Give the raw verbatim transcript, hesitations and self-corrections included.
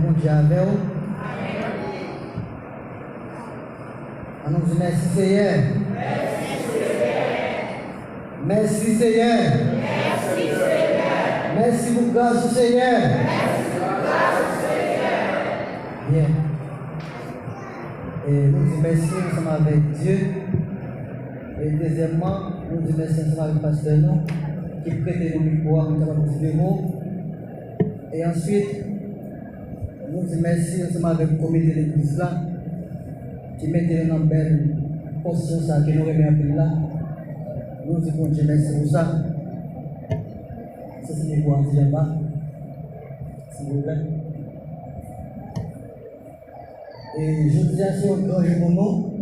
Bondye avè w. Ann nou di mèsi Seyè. Mèsi Seyè. Mèsi pou gras ou Seyè. Byen. E nou di mèsi ansanm avèk Dye. E dezyèmman, nou di mèsi ansanm avèk pastè nou ki prete nou mikwo a pou n kapab di de mo. E answit, nou di mèsi ansanm avèk komite legliz la ki mete nou nan bèl pozisyon sa ke nou renmen anpil la. Nou di Bondye mèsi pou sa. Se ti mikwo a ti jan ba, silvouplè. E jodi a se yon gran jou pou nou.